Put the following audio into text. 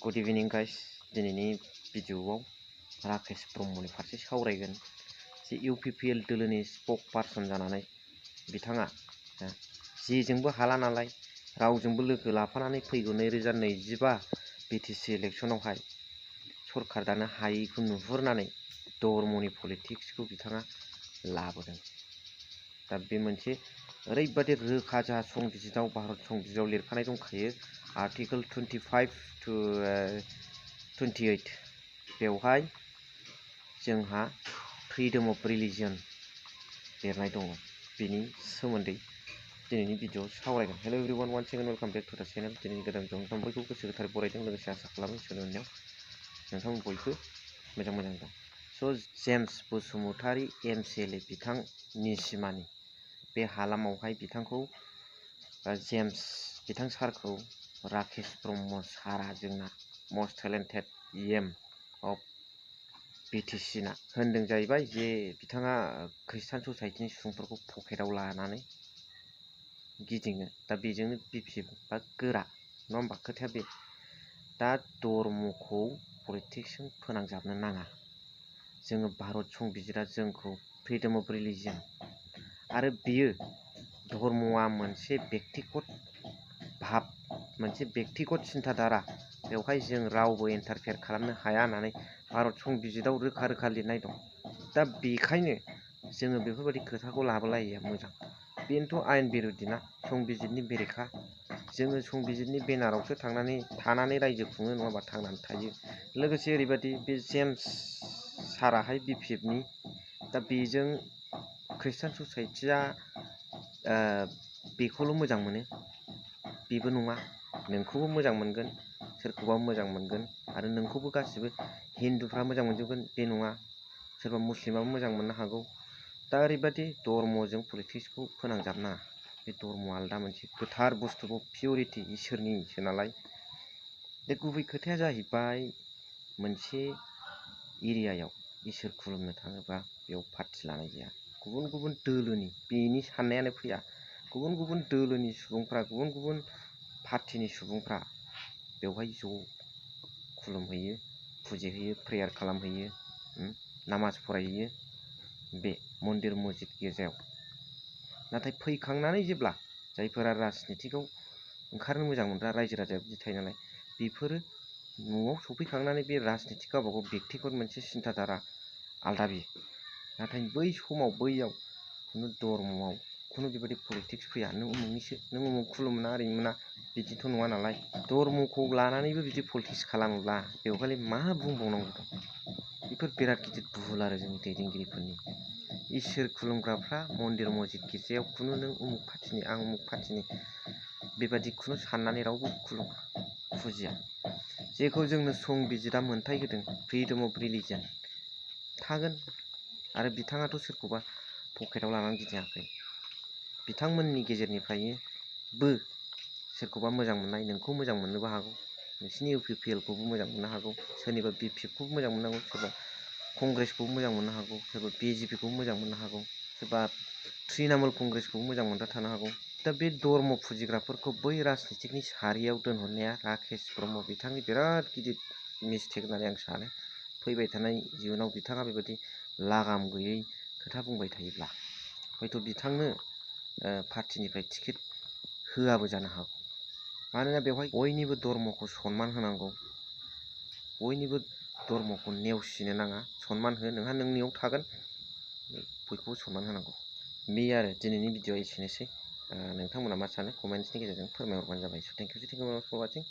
Good इभिनिं guys. दिनैनि भिडिअआव राकेश ब्रह्मनि फारसे सावरायगोन जे इउपिपिएल दोलोनि स्पक पार्सन जानानै बिथाङा जेजोंबो हाला नालाय रावजोंबो लोगो लाफानानै फैगौ 2025 बिटिसि इलेक्शनावहाय सरकार दानो हायैखौ नुहुरनानै धर्मनि पलिटिक्सखौ बिथाङा लाबोदों। दा बे मोनसे ओरैबादि रोखा जाहा संबिजिराव भारत संबिजिराव लिरखानाय दंखायो आर्टिकल 25 to 28 बेवहाय जोंहा फ्रीडम अफ रिलिजन लिरनाय दङ। बेनि सोमोन्दै दिनैनि भिडिअआव सावरायगोन। Hello everyone, one second welcome back to the channel. दिनैनि गोदान भिडिअआव बयखौ गोसो गोथारै बरायदों, लोगोसे आसा खालामो सोलोंनायाव नोंथांमोन बयबो मोजां दं। स' जेम्स बसुमतारी एमसिएलए बिथां निसिमानि बे हालामावहाय बिथांखौ जेम्स बिथां सारखौ राकेश ब्रह्म सारा जोंना must talented EM of BTC ना होनदों जाहैबाय जे बिथाङा खृष्टान ससाइटिनि सुबुंफोरखौ पकेटाव लानानै गिदिङो। दा बेजोंनो बिपिएफ बा गोरा नङा होमबा खोथाया बे। दा धर्मखौ पलिटिक्सजों फोनांजाबनो नाङा। जोङो भारत संबिजिरा जोंखौ फ्रीडम अफ रिलिजन आरो बियो धर्मआ मोनसे बेक्तिगत भाब, मोनसे बेक्तिगत सिन्थाधारा, बेवहाय जों रावबो इन्टारफेयार खालामनो हाया होननानै भारत संबिजिराव रोखा रोखा लिरनाय दं। दा बेखायनो जोङो बेफोरबायदि खोथाखौ लाबोलायिया मोजां। बेनोथ' आयेन बेरेखा ना, संबिजिरनि बेरेखा। जोङो संबिजिरनि बेनारावसो थानानै रायजो खुङो, नङाबा थांनानै थायो। लोगोसे ओरैबायदि बे जेम्स साराहाय बिपिएफनि, दा बेजों खृष्टान ससाइटिया बेखौल' मोजां मोनो बेबो नङा। नोंखौबो मोजां मोनगोन, सोरखौबा मोजां मोनगोन, आरो नोंखौबो गासिबो हिन्दुफ्रा मोजां मोनजोबगोन बे नङा। सोरबा मुस्लिमाबो मोजां मोननो हागौ। दा ओरैबायदि धर्मजों पलिटिक्सखौ फोनांजाबनाङा। बे धर्मआ आलदा मोनसे गोथार बुस्थुखौ पिउरिटि इसोरनिसो नालाय। बे गुबै खोथाया जाहैबाय मोनसे एरियायाव इसोर खुलुमनो थाङोबा बेयाव पार्टि लानाय जाया। गुबुन गुबुन दोलोनि, बेनि साननायानो फैया। गुबुन गुबुन दोलोनि सुबुंफ्रा, गुबुन गुबुन पार्टिनि सुबुंफ्रा बेवहाय ज' खुलुमहैयो, फुजिहैयो, प्रेयार खालामहैयो, नामाज फरायहैयो बे मन्दिर मस्जिद गिर्जायाव। नाथाय फैखांनानै जेब्ला जायफोरा राजनितिकआव ओंखारनो मोजां मोनग्रा रायजो राजाया बिदि थायो नालाय, बेफोरो न'आव सफैखांनानै बे राजनितिक गावबागाव बेक्तिगत मोनसे सिन्थाधारा आलदा बियो। नाथाय बै समाव बैयाव खुनु धर्मआव खुनु बेबायदि पलिटिक्स फैया। नों उमुगनिसो, नों उमुग खुलुमोना ओरै मोना, बिदिथ' नङा नालाय। धर्मखौ लानानैबो बिदि पलिटिक्स खालामोब्ला बेवहाय मा बुंबावनांगौ दं। बेफोर बिराद गिदिर भुल आरो जोंनि दैदेनगिरिफोरनि। इसोर खुलुमग्राफ्रा मन्दिर मस्जिद गिर्जायाव खुनु नों उमुग पार्टिनि आं उमुग पार्टिनि बेबादि खुनु साननानै रावबो खुलुमा, फुजिया। जेखौ जोंनो संबिजिरा मोन्थाय होदों फ्रिडम अफ रिलिजन थागोन। आरो बिथाङाथ' सोरखौबा पकेटाव लानानै गिदिङाखै। बिथांमोननि गेजेरनिफ्रायबो सोरखौबा मोजां मोननाय, नोंखौ मोजां मोननोबो हागौ, नोंसिनि इउपिपिएलखौबो मोजां मोननो हागौ, सोरनिबा बिपिएफखौबो मोजां मोननो हागौ, सोरबा कंग्रेसखौबो मोजां मोननो हागौ, सोरबा बिजेपिखौबो मोजां मोननो हागौ, सोरबा तृणमूल कंग्रेसखौबो मोजां मोनग्रा थानो हागौ। दा बे धर्म फुजिग्राफोरखौ बै राजनितिकनि सारियाव दोनहरनाया राकेश ब्रह्म बिथांनि बिराद गिदिर मिस्टेक होननानै आं सानो। फैबाय थानाय इयुनाव बिथाङा बेबायदि लागाम गैयै खोथा बुंबाय थायोब्ला हयथ' बिथांनो पार्टिनिफ्राय टिकेट होआबो जानो हागौ। मानोना बेवहाय बयनिबो धर्मखौ सनमान होनांगौ, बयनिबो धर्मखौ नेवसिनो नाङा, सनमान हो। नोंहा नोंनियाव थागोन, बयखौबो सनमान होनांगौ। बे आरो दिनैनि भिडिअआ एसेनोसै। नोंथांमोना मा सानो कमेन्ट्सनि गेजेरजों फोरमायहरबानो जाबाय। स' थेंक इउ फर वाचिं।